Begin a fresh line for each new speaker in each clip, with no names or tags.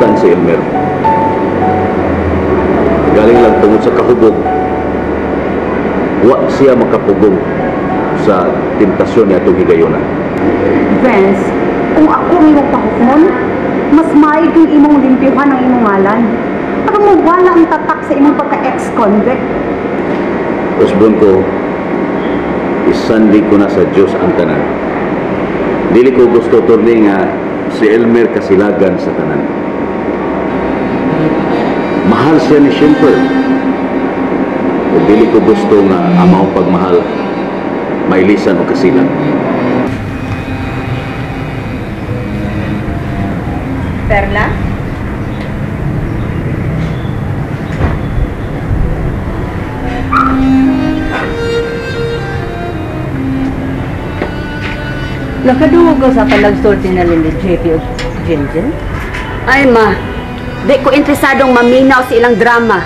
silutan si Elmer. Galing lang tungod sa kahubog, wa siya makapugong sa tentasyon niya itong higayunan.
Vince, kung ako ang imong pahukmon, mas maig yung imong limpyuhan ang imong ngalan. Para mawala ang tatak sa imong pagka-ex-convict.
Usbon ko, isandig ko na sa Diyos ang tanan. Dili ko gusto turni nga si Elmer kasilagan sa tanan. Mahal siya ni Shimper. O dili ko gusto nga ang maong pagmahal mailisan o kasilag.
Perla?
Nakaduwag ko sa palagsulti na ni JP o Jinjin?
Ay ma, di ko interesadong maminaw sa ilang drama.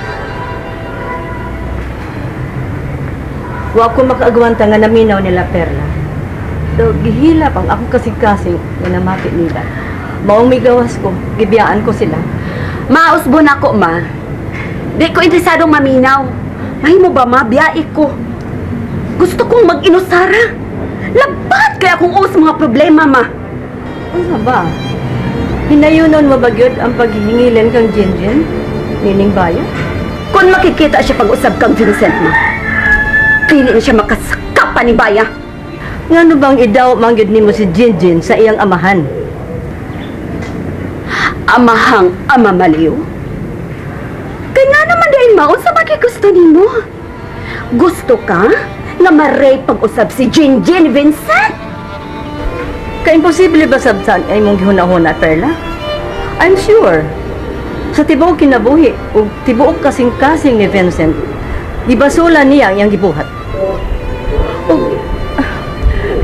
Wa ko makaagwanta nga naminaw nila Perla. Do gihilap ang ako kasing-kasing nga namati nila. Maong migawas ko, gibiyaan ko sila.
Mausbon ako ma. Di ko interesadong maminaw. Mahimo ba ma, biyai ko. Gusto kong mag-inusara. Labat kaya akong uos mga problema ma.
Ano ba? Hinayunon mo ba gyud ang paghihingilin kang Jinjin? Nining Baya?
Kung makikita siya pag-usab kang Vincent ma, pili na siya makasakapan ni Baya.
Ngano bang idaw mangyud nimo si Jinjin sa iyang amahan?
Amahang ama maliw? Kaya nga naman dahil maon sa magigusto nimo. Gusto ka nga ma-rape pag-usab si Jinjin, Vincent?
Kaimposible ba sabtan ay mong gihuna-huna, Perla? I'm sure. Sa tibuok kinabuhi o tibuok kasing-kasing ni Vincent, gibasula niya ang iyang gibuhat. O,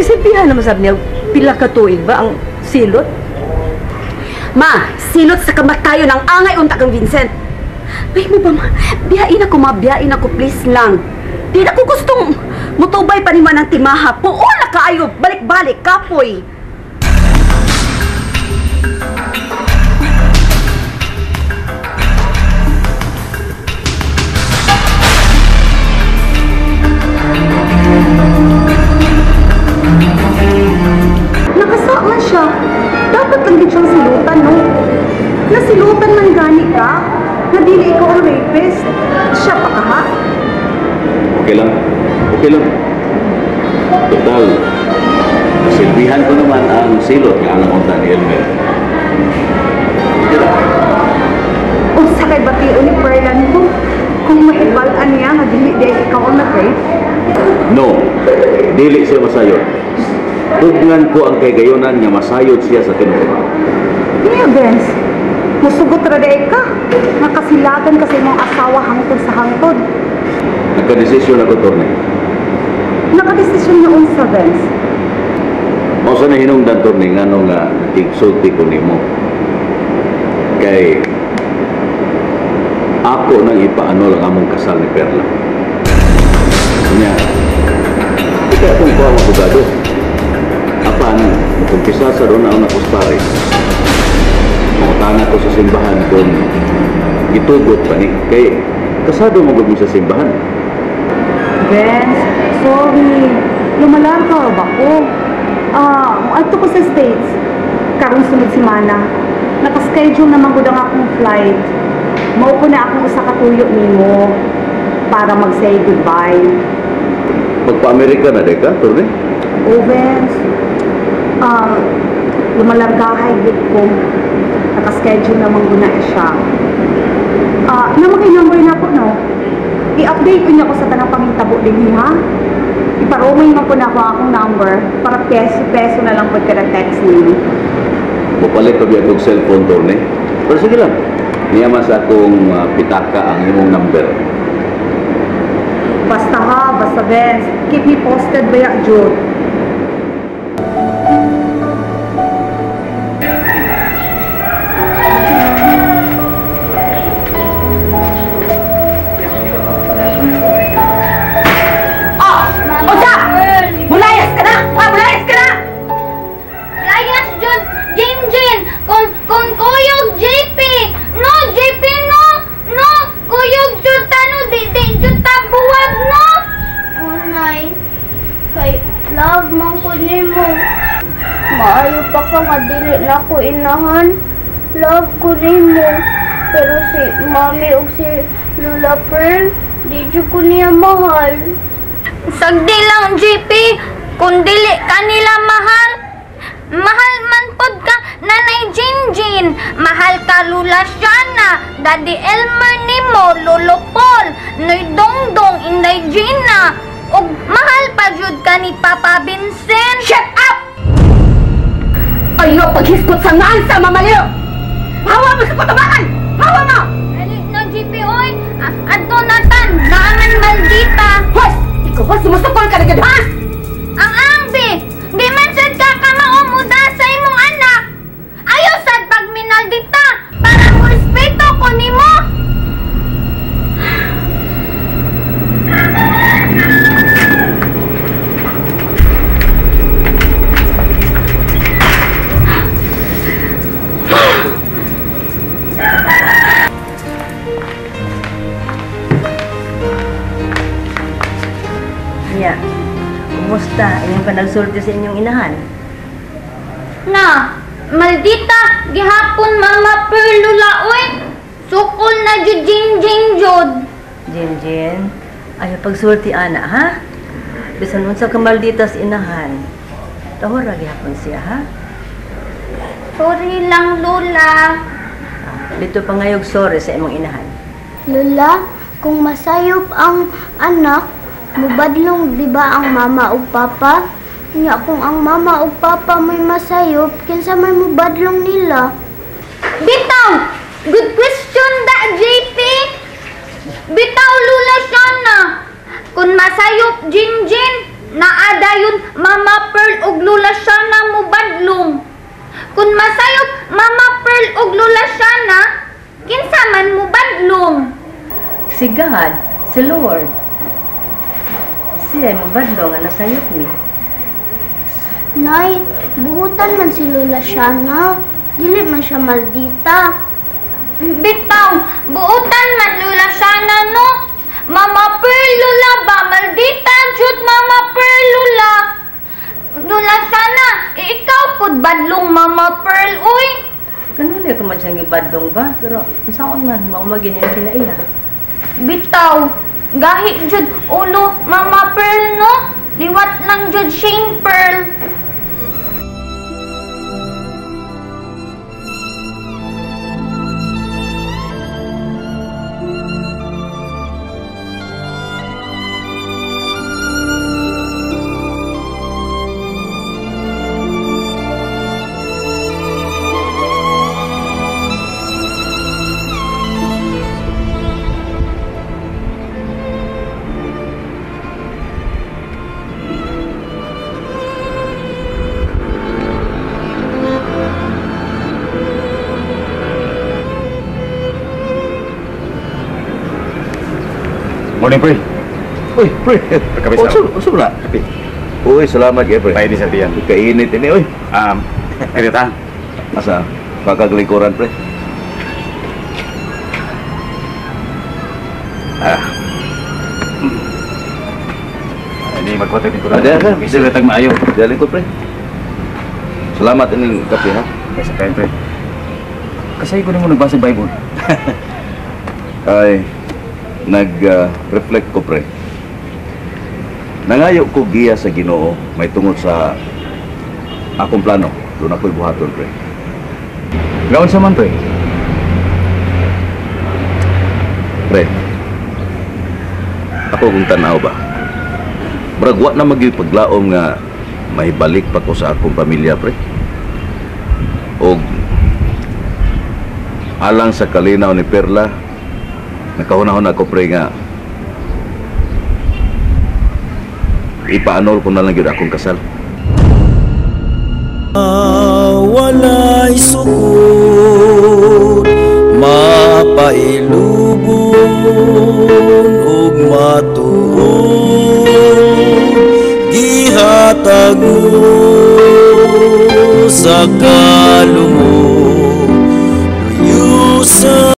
isipihan naman sabi niya, pila ka tuig ba ang silot?
Ma, silot sa kamatayon ang angay unta kang Vincent. Ay mo ba ma? Biyain ako ma, biyain ako, please lang. Di na ko gustong mutubay pa ni man ang timaha. Puo na kaayo, balik-balik, kapoy.
Nakasama siya. Dapat lang din siyang silutan, no? Nasilutan man gani ka, na dili ikaw ang rapist. Siya pa ka, ha?
Okay lang. Okay lang. Total, nasilbihan ko naman ang silot nga ang unta ni Elmer. Okay lang.
Unsa kay bation ni Perlan ko kung mahibal-an niya nga dili di ikaw ang nag-rape?
No, dili siya masayod. Tugnan ko ang kagayonan nga masayod siya sa tinuod.
Niya, Vince, musugot ra diay ka. Nakasilagan kasi imong asawa hangtod sa hangtod.
Nagkadesisyon ako, Torne.
Nakadesisyon na unsa, Vince?
Mao sa nahinungdan, Torne, ngano nga nakigsulti ko nimo. Kay ako nang ipaano lang among kasal ni Perla. Nya, di kaya akong kuha ang abogado. Apan, mukumpisa sa doon ang nakustare. Mangutana ko sa simbahan kung gitugot pa ni. Kay kasado mo gud mi sa simbahan.
Vince, sorry. Lumalarga ba ko? Adto ko sa States. Karong sunod semana. Nakaschedule naman gud ang akong flight. Mao ko na akong usa ka tuyo nimo para mag-say goodbye.
Magpa-Amerika na di ka, Torne?
Oh, Vince. Lumalargahay gud ko. Nakaschedule naman gud na siya. Namakay number na po, no? I-update ko niya ko sa tanang pangintabo din, ha? Iparomay man ko na ako akong number para peso-peso na lang pag kada text ninyo.
Mupalit pa biya kog cellphone, Torne. Pero sige lang. Niya man sa akong pitaka ang imong number.
Basta ha, basta Vince. Keep me posted baya, Jude.
Oh! Unsa! Mulayas ka na! Ha, mulayas ka na!
Layas, Jude! Jinjin! Kung kuyog, JP! Love man ko nimo. Maayo pa ka nga dili na ko inahan. Love ko nimo. Pero si Mami ug si Lola Pearl, di jud ko niya mahal.
Sagdi lang, JP. Kung dili ka nila mahal, mahal man pod ka Nanay Jinjin. Mahal ka Lula Shana, Daddy Elmer nimo, Lolo Paul, Noy Dongdong, Inday Gina. Ug mahal pa jud ka ni Papa Vincent.
Shut up! Ayaw paghiskot sa ngaan sa mamaliw! Hawa mo sa patabangan! Hawa mo!
Ali na, JP, oy. Adto Nathan, naaman maldita.
Hoy! Ikaw ba sumusukol ka na gud, ha?
Ang angbi, di man sad ka kamaumuda sa imong anak. Ayaw sad pagminaldita para mo respeto ko nimo.
Niya, kumusta inyong panagsulti sa inyong inahan?
Na, maldita, gihapon Mama Pearl Lula, oy. Sukol na jud Jinjin jud.
Jinjin, ayaw pagsulti ana, ha? Bisan unsa ka maldita sa inahan. Tahura gihapon siya, ha?
Sorry lang, Lola.
Dito pa ngayog sorry sa imong inahan.
Lola, kung masayop ang anak, mubadlong di ba ang mama ug papa? Nya kung ang mama ug papa may masayop, kinsa may mubadlong nila?
Bitaw! Good question da, JP! Bitaw, Lula Shana! Kung masayop, Jinjin, naada yun Mama Pearl ug Lula Shana mubadlong. Kung masayop, Mama Pearl ug Lula Shana, kinsa man mubadlong?
Si God, si Lord. Siya ay mubadlong nga nasayop mi.
Nay, buhutan man si Lola Shana. Dili man siya maldita.
Bitaw, buutan man Lola Shana, no? Mama Pearl Lola ba? Maldita jud Mama Pearl Lola. Lola Shana, ikaw pud badlong Mama Pearl, uy.
Kanunay ko man siyang gibadlong ba? Pero unsaon man, mao man gyud niyang kinaiya.
Bitaw, gahi jud ulo Mama Pearl, no? Liwat lang jud Shane Pearl.
Morning, pre. Uy, pre.
Pagkape sa-
Uso na.
Kape.
Uy, salamat kay pre.
Pwede sa tiyan.
Kainit ini, uy.
Kaya ta.
Asa? Kakaglingkuran, pre. Ah.
Hindi magkwatay ko lang.
Ada, ada.
Isa lang maayo.
Dali ko, pre. Salamat ining kape, ha?
Sa kain, pre. Kasay ko nimo nagbasa Bible.
Ay, nag-reflect ko, pre. Nangayo ko giya sa Ginoo may tungod sa akong plano. Doon ako'y buhaton, pre.
Gaon sa man, pre.
Pre, ako kung tanaw ba, murag wa na magyud paglaom nga mahibalik pa ko sa akong pamilya, pre. Og alang sa kalinaw ni Perla, nakahunahon ako, pre, nga ipaanol ko na lang yun akong kasal.
Walay sukod, mapailubon ug matuod, gihatag mo sa kalumot, luyo sa